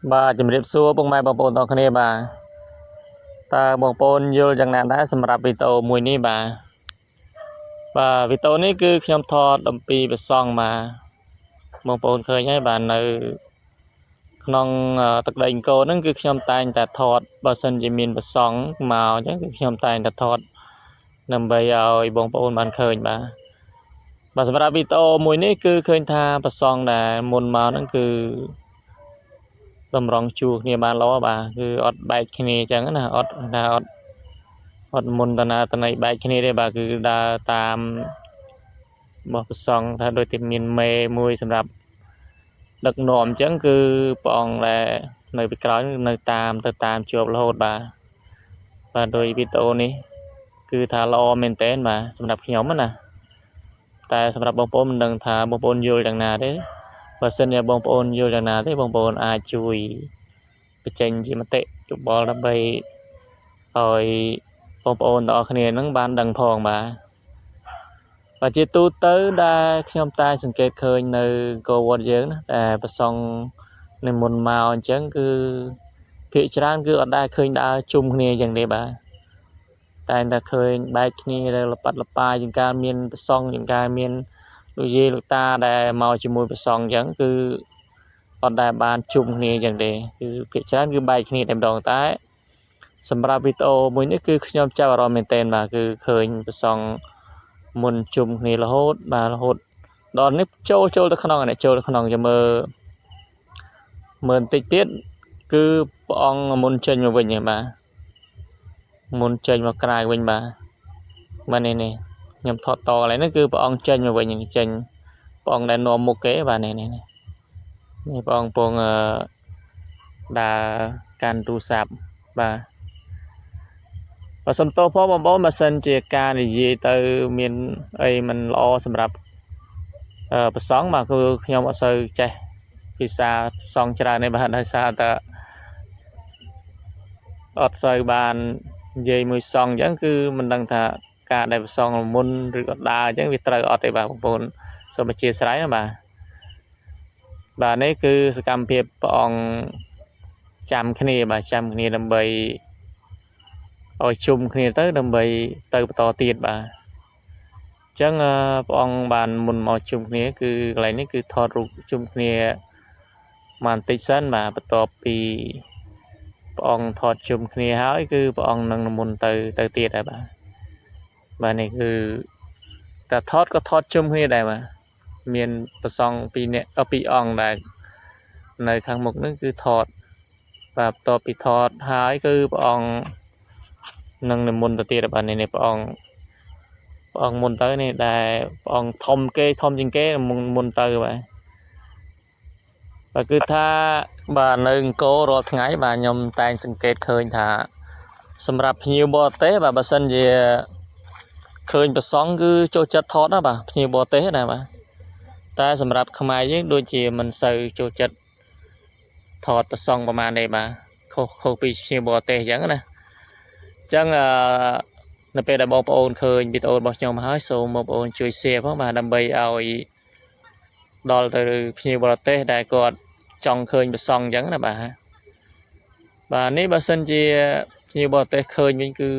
បាទជំរាបសួរពុកម៉ែបងប្អូនទាំងគ្នាបាទតើបងប្អូនយល់យ៉ាងណាដែរសម្រាប់វីដេអូមួយនេះបាទបាទវីដេអូនេះគឺខ្ញុំថតអំពីព្រះសង្ឃបាទបងប្អូនឃើញហើយបាទនៅក្នុងទឹកដីអង្គរហ្នឹងគឺខ្ញុំតែងតែថតបើសិនជាមានព្រះសង្ឃមកអញ្ចឹងគឺខ្ញុំតែងតែថតដើម្បីឲ្យបងប្អូនបានឃើញបាទបាទសម្រាប់វីដេអូមួយនេះគឺឃើញថាព្រះសង្ឃដែលមុនមកហ្នឹងគឺ តម្រង់ជួរគ្នាបានល្អបាទគឺអត់បែកគ្នាអញ្ចឹងណាអត់ថាអត់អត់មុនតណាតណៃបែកគ្នាទេបាទគឺដើរតាមរបស់ព្រះសង្ឃថាដូចតែមានមេមួយសម្រាប់ដឹកនាំអញ្ចឹងគឺព្រះអង្គដែលនៅពីក្រោយនៅតាមទៅតាមជាប់រហូតបាទបាទដោយវីដេអូនេះគឺថាល្អមែនទែនបាទសម្រាប់ខ្ញុំណាតែសម្រាប់បងប្អូនមិនដឹងថាបងប្អូនយល់យ៉ាងណាទេបើសិនជាបងប្អូនយល់យ៉ាងណាទេបងប្អូនអាចជួយបញ្ចេញជាមតិយោបល់ដើម្បីឲ្យបងប្អូនទាំងអស់គ្នានឹងបានដឹងផងបាទបាទជាទូទៅដែលខ្ញុំតែសង្កេតឃើញនៅអង្គរវត្តយើងណាតែព្រះសង្ឃនិមន្តមកអញ្ចឹងគឺភាគច្រើនគឺអត់ដែលឃើញដើរជុំគ្នាយ៉ាងនេះបាទតែតែឃើញបែកគ្នាលប៉ាត់លប៉ាជាងការមានព្រះសង្ឃជាងការមានលោកយាយលោកតាដែលមកជាមួយព្រះសង្ឃអញ្ចឹងគឺអត់ដែលបានជុំគ្នាអញ្ចឹងទេគឺភាគច្រើនគឺបែកគ្នាតែម្ដងតែសម្រាប់វីដេអូមួយនេះគឺខ្ញុំចាប់អារម្មណ៍មែនទែនបាទគឺឃើញព្រះសង្ឃមុនជុំគ្នារហូតបាទរហូតដល់នេះចូលចូលទៅក្នុងនេះចូលទៅក្នុងចាំមើលមើលបន្តិចទៀតគឺព្រះអង្គមុនចេញមកវិញហ្នឹងបាទមុនចេញមកក្រៅវិញបាទបាទនេះនេះខ្ញុំថតតកន្លែងនេះគឺព្រះអង្គចេញមកវិញចេញព្រះអង្គដែលនាំមុខគេបាទនេះនេះនេះព្រះអង្គកំពុងអឺដើរកាន់ទូរស័ព្ទបាទបើសុំទោសផងបងប្អូនបើសិនជាការនិយាយទៅមានអីមិនល្អសម្រាប់អឺព្រះសង្ឃបាទគឺខ្ញុំអត់សូវចេះភាសាសង្ឃច្រើនទេបាទដោយសារតែអត់សូវបាននិយាយមួយសង្ឃអញ្ចឹងគឺមិនដឹងថាការដែលព្រះសង្ឃមុនឬក៏ដើរអញ្ចឹងវាត្រូវអត់ទេបាទបងប្អូនសូមអធ្យាស្រ័យណាបាទបាទនេះគឺសកម្មភាពព្រះអង្គចាំគ្នាបាទចាំគ្នាដើម្បីឲ្យជុំគ្នាទៅដើម្បីទៅបន្តទៀតបាទអញ្ចឹងព្រះអង្គបានមុនមកជុំគ្នាគឺកន្លែងនេះគឺថតរូបជុំគ្នាមកបន្តិចសិនបាទបន្ទាប់ពីព្រះអង្គថតជុំគ្នាហើយគឺព្រះអង្គនឹងនិមន្តទៅទៅទៀតហើយបាទបាទនេះគឺតែថតក៏ថតជុំគ្នាដែរបាទមានព្រះសង្ឃពីរនាក់ពីរអង្គដែលនៅខាងមុខនឹងគឺថតបាទបន្ទាប់ពីថតហើយគឺព្រះអង្គនឹងនិមន្តទៅទៀតបាទនេះនេះព្រះអង្គព្រះអង្គមុនទៅនេះដែលព្រះអង្គធំគេធំជាងគេមុនមុនទៅបាទបាទគឺថាបាទនៅអង្គររាល់ថ្ងៃបាទខ្ញុំតែងសង្កេតឃើញថាសម្រាប់ភ្ញៀវបរទេសបាទបើសិនជាឃើញព្រះសង្ឃគឺចូលចិត្តថតណាបាទភ្ញៀវបរទេសណាបាទតែសម្រាប់ខ្មែរយើងដូចជាមិនសូវចូលចិត្តថតព្រះសង្ឃប្រហែលទេបាទខុសខុសពីភ្ញៀវបរទេសអញ្ចឹងណាអញ្ចឹងអឺនៅពេលដែលបងប្អូនឃើញវីដេអូរបស់ខ្ញុំហើយសូមបងប្អូនជួយ share ផងបាទដើម្បីឲ្យដល់ទៅភ្ញៀវបរទេសដែលគាត់ចង់ឃើញព្រះសង្ឃអញ្ចឹងណាបាទបាទនេះបើសិនជាភ្ញៀវបរទេសឃើញវិញគឺ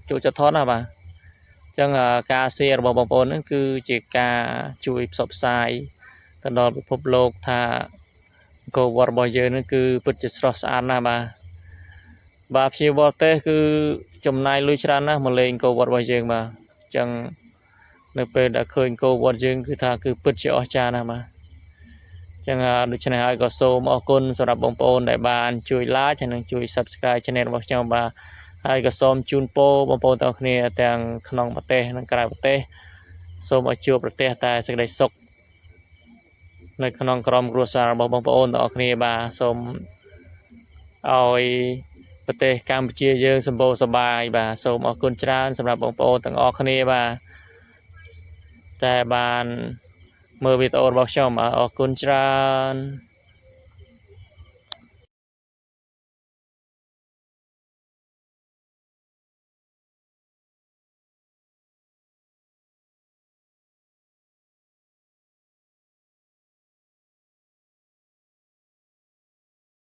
ចូលចិត្តថតណាបាទអញ្ចឹងការ share របស់បងប្អូនហ្នឹងគឺជាការជួយផ្សព្វផ្សាយទៅដល់ពិភពលោកថាអង្គរវត្តរបស់យើងហ្នឹងគឺពិតជាស្រស់ស្អាតណាស់បាទបាទភ្ញៀវបរទេសគឺចំណាយលុយច្រើនណាស់មកលេងអង្គរវត្តរបស់យើងបាទអញ្ចឹងនៅពេលដែលឃើញអង្គរវត្តយើងគឺថាគឺពិតជាអស្ចារ្យណាស់បាទចឹងដូច្នេះហើយក៏សូមអរគុណសម្រាប់បងប្អូនដែលបានជួយ like ហើយនិងជួយ Subscribe Channel របស់ខ្ញុំបាទហើយក៏សូមជូនពរបងប្អូនទាំងគ្នាទាំងក្នុងប្រទេសនិងក្រៅប្រទេសសូមឲ្យជួបប្រទះតែសេចក្តីសុខនៅក្នុងក្រុមគ្រួសាររបស់បងប្អូនទាំងអស់គ្នាបាទសូមឲ្យប្រទេសកម្ពុជាយើងសម្បូរសប្បាយបាទសូមអរគុណច្រើនសម្រាប់បងប្អូនទាំងអស់គ្នាបាទតែបានមើលវីដេអូរបស់ខ្ញុំបាទអរគុណច្រើន។